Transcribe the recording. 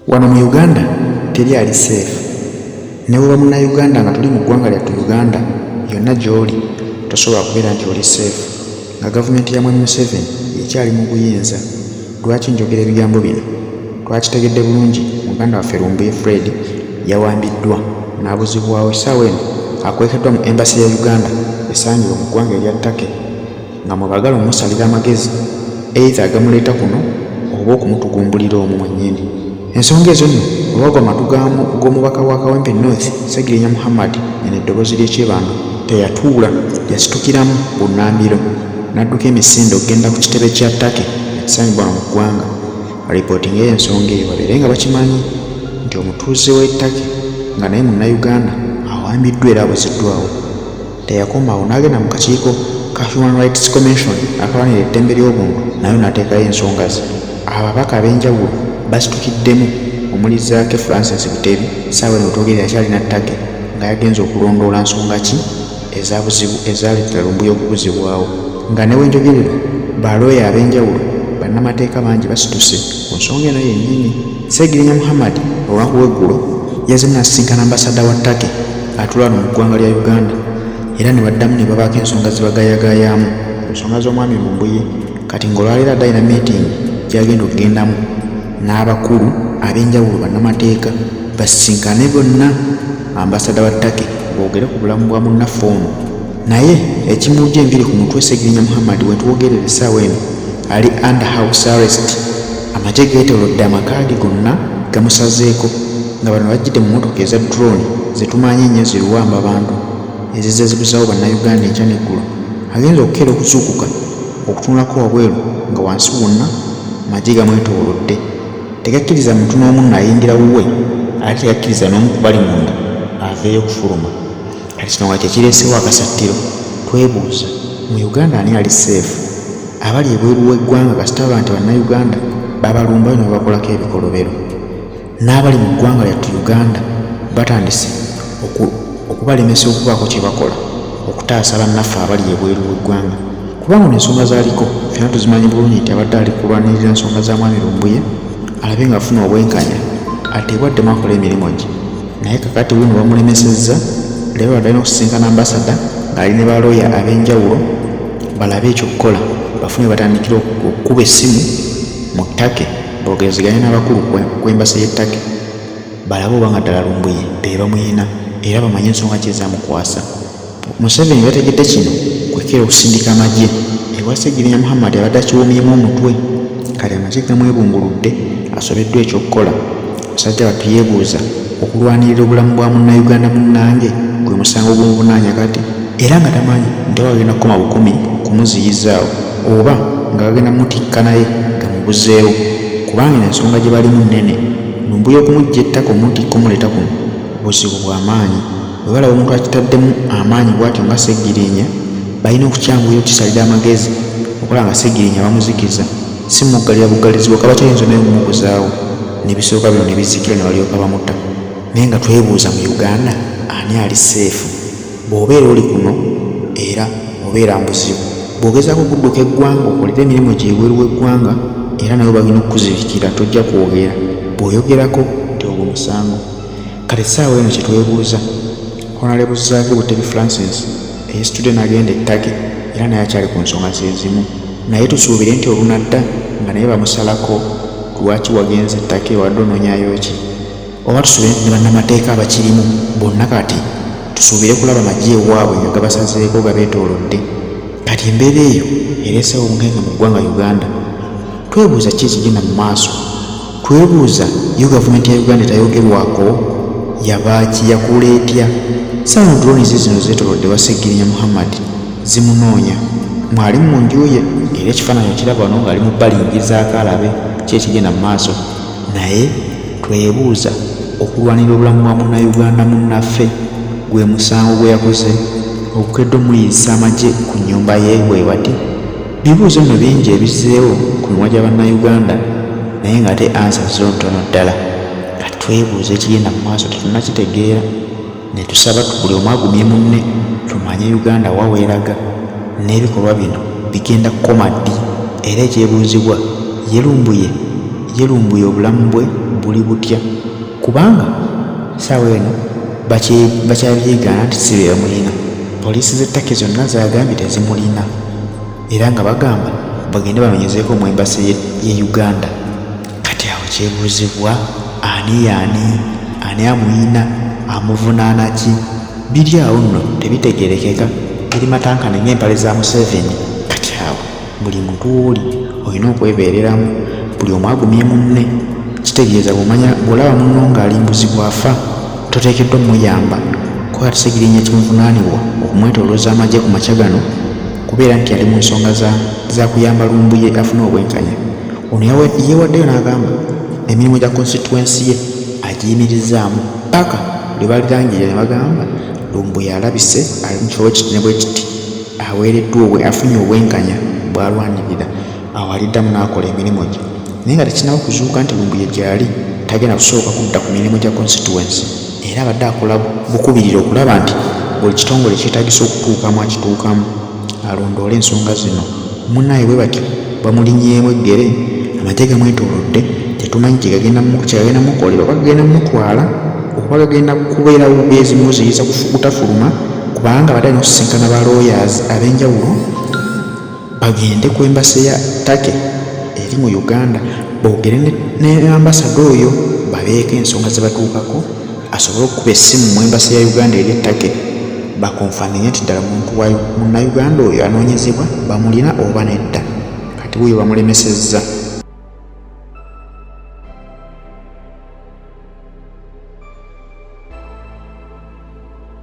Wano mu Uganda teri ali safe. Ne bw'oba Munnayuganda nga tuli mu ggwanga lyattu Uganda, yonna gy'oli tosobola kubeera nti oli safe nga gavumenti ya Mwami Museveni ekyali mu buyinza. Lwaki njogera ebigambo bino? Twakitegedde bulungi muganda waffe Lumbuye Fred yawambiddwa n'abuzibwawo essaawa eno akwekeddwa mu Embassy ya Uganda esangibwa mu ggwanga erya Turkey. Nga mwe bagala omusalira amagezi either agamuleeta kuno oba okumutugumbulira omwo mwennyini. Ensonga ezo nno olwagwa mu matu g'omubaka wa Kawempe North, Ssegirinya Muhammad eno eddoboozi ly'e Kyebando teyatuula yasitukiramu bunnambiro n'adduka emisinde okugenda ku kitebe kya Turkey ekisangibwa wano mu ggwanga alipootingeyo ensonga eyo babeere nga bakimanyi nti omutuuze w'e Turkey nga naye Munnayuganda awambiddwa era abuziddwawo. Teyakoma awo n'agenda mu kakiiko ka Human Rights Commission akalwanirira eddembe ly'obuntu nayo n'ateekayo ensonga ze. Ababaka ab'enjawulo basitukiddemu omuli Zaake Francis Butebi ssaawa eno wetwogerera akyalina Turkey nga yagenze okulondoola nsonga ki ezaleetera Lumbuye okubuzibwawo nga ne wenjogerera ba looya ab'enjawulo bannamateeka bangi basituse ku nsonga eno yennyini. Ssegirinya Muhammad olunaku lw'eggulo yazze n'asisinkana ambasada wa Turkey atuula wano mu ggwanga lya Uganda era ne baddamu ne babaako ensonga ze bagayagayaamu ku nsonga z'omwami Lumbuye kati ng'olwaleero adde alina meeting gy'agenda okugendamu n'abakulu ab'enjawulo bannamateeka basisinkane bonna ambasada wa Turkey boogere ku bulamu bwa munnaffe ono. Naye ekimuggya enviiri ku mutwe Ssegirinya Muhammad we twogerera essaawa eno ali under house arrest. Amagye geetoolodde amaka ge gonna gamusazeeko nga bano bajjidde mu mmotoka eza drone ze tumanyi ennyo zi luwamba bantu ezizze zibuzaawo Bannayuganda enkya n'eggulo. Agenze okukeera okuzuukuka okutunulako wabweru nga wansi wonna magye gamwetoolodde. Tegakkiriza muntu n'omu nno ayingira wuwe ate tegakkiriza n'omu ku bali munda aveeyo kufuluma. Kati kino nga kye kireeseewo akasattiro, twebuuza, mu Uganda ani ali safe? Abali ebweru w'eggwanga kasita baba nti Bannayuganda babalumbayo ne babakolako ebikolobero. N'abali mu ggwanga lyattu Uganda batandise okubalemesa okubaako kye bakola okutaasa bannaffe abali ebweru w'eggwanga. Kubanga ono ensonga z'aliko ffenna tuzimanyi bulungi nti abadde ali kulwanirira nsonga za Mwami Lumbuye alabe ng'afuna obwenkanya ateebwe addemu akole emirimu gye. Naye kakati wuuno bamulemesezza, leero abadde alina okusisinkana ambasada ng'ali ne balooya ab'enjawulo balabe eky'okukola bafune batandikira okukuba essimu mu Turkey boogerezeganye n'abakulu ku embase y'e Turkey balabe oba nga ddala Lumbuye be bamuyina era bamanye ensonga ki ezaamukwasa. Museveni bwe yategedde kino kwe kukeera okusindika amagye ewa Ssegirinya Muhammad abadde akiwomyemu omutwe kati amagye gamwebunguludde asobeddwa eky'okukola. Musajja wattu yeebuuza okulwanirira obulamu bwa Munnayuganda munnange gwe musango ogumuvunaanya kati era nga tamanyi nti oba gagenda kukoma bukumi kumuziyiza awo oba nga gagenda mutikka naye gamubuzeewo kubanga eno ensonga gye balimu nnene. Lumbuye okumuggya ettaka omutikka omuleeta kuno buzibu bwa maanyi. Bwe balaba omuntu akitaddemu amaanyi bw'atyo nga Ssegirinya, balina okukyanguyira okukisalira amagezi okulaba nga Ssegirinya bamuzikiza si muggalira buggalizi bwokka bakyayinza naye okumubuzaawo ne bisooka bino ne bizikira ne balyoka bamutta. Naye nga twebuuza mu Uganda ani ali seefu? Bw'obeera oli kuno era obeera mu buzibu. Bw'ogezaako okudduka eggwanga okolere emirimu gyo ebweru w'eggwanga era nayo balina okukuzibikira tojja kwogera. Bw'oyogerako nti ogwo musango. Kati essaawa eno kye twebuuza, Honalebo Zaake Butebi Francis eyesitudde n'agenda e Turkey era naye akyali ku nsonga ze zimu. Naye tusuubire nti olunadda nga naye bamusalako lwaki wagenze e Turkey obadde onoonyaayo ki? Oba tusuubire nti ne bannamateeka abakirimu bonna kati tusuubire kulaba magye ewaabwe nga gabasazeeko gabeetoolodde? Kati embeera eyo ereeseewo obunkenke mu ggwanga Uganda. Twebuuza ki ekigenda mu maaso? Twebuuza yo gavumenti ya Uganda etayogerwako yabaaki yakuula etya? Ssaawa drone ziizino zeetolodde ewa Ssegirinya Muhammad zimunoonya. Mwali mu nju ye era ekifaananyi okiraba wano ng'ali mu bbalingizaako alabe ki ekigenda mu maaso. Naye twebuuza okulwanirira obulamu bwa Munnayuganda munnaffe gwe musango gwe yakoze ogukedde omuyiisa amagye ku nnyumba ye bwe bati? Bibuuzo nno bingi ebizzeewo ku mimwa gya Bannayuganda naye ng'ate ansa zo ntono ddala. Kati twebuuza ekigenda mu maaso tetunnakitegeera ne tusaba buli omu agumye munne tumanye Uganda wa w'eraga n'ebikolwa bino bigenda kukoma ddi era ekyebuuzibwa ye Lumbuye ye Lumbuye obulamu bwe buli butya kubanga ssaawa eno bakyabyegaana nti si be bamulina. Poliisi z'e Turkey zonna zaagambye tezimulina era nga bagamba bagende banoonyezeeko mu embassy ye Uganda. Kati awo kyebuuzibwa ani y'ani, ani amulina, amuvunaana ki? Biri awo nno tebitegeerekeka, biri matankane ng'empale za Museveni. Kati awo buli muntu wooli olina okwebeereramu, buli omu agumye munne. Kitegeeza bw'omanya bw'olaba munno ng'ali mbuzi bw'afa toteekeddwa muyamba kuba ate Ssegirinya ekimuvunaanibwa okumwetoolooza amagye ku makya gano kubeera nti ali mu nsonga za za kuyamba Lumbuye afune obwenkanya. Ono yeewaddeyo n'agamba emirimu gya konsituwensi ye agiyimirizzaamu ppaka lwe balirangirira ne bagamba Lumbuye alabise ali mu kifo bwe kiti ne bwe kiti aweereddwa afunye obwenkanya bw'alwanirira awo aliddamu n'akola emirimu gye naye nga tekinnaba kuzuuka nti Lumbuye gyali tagenda kusooka kudda ku mirimu gya konsituwensi era abadde akola bukubirire okulaba nti buli kitongole ekyetaagisa okutuukamu akituukamu alondoole ensonga zino. Munnaye bwe batyo bamulinnyeemu eggere, amagye gamwetoolodde, tetumanyi kye gagenda mukolera oba gagenda mutwala oba gagenda kubeerawo bubeezi muziyiza butafuluma kubanga abadde alina okusisinkana ba lawyers ab'enjawulo bagende ku embassy ya Turkey eri mu Uganda boogere ne ambasada oyo babeeko ensonga ze batuukako asobole okukuba essimu mu embassy ya Uganda eri e Turkey bakonfaminge nti ddala muntu wa Munnayuganda oyo anoonyezebwa bamulina oba nedda. Kati wuuyo bamulemesezza.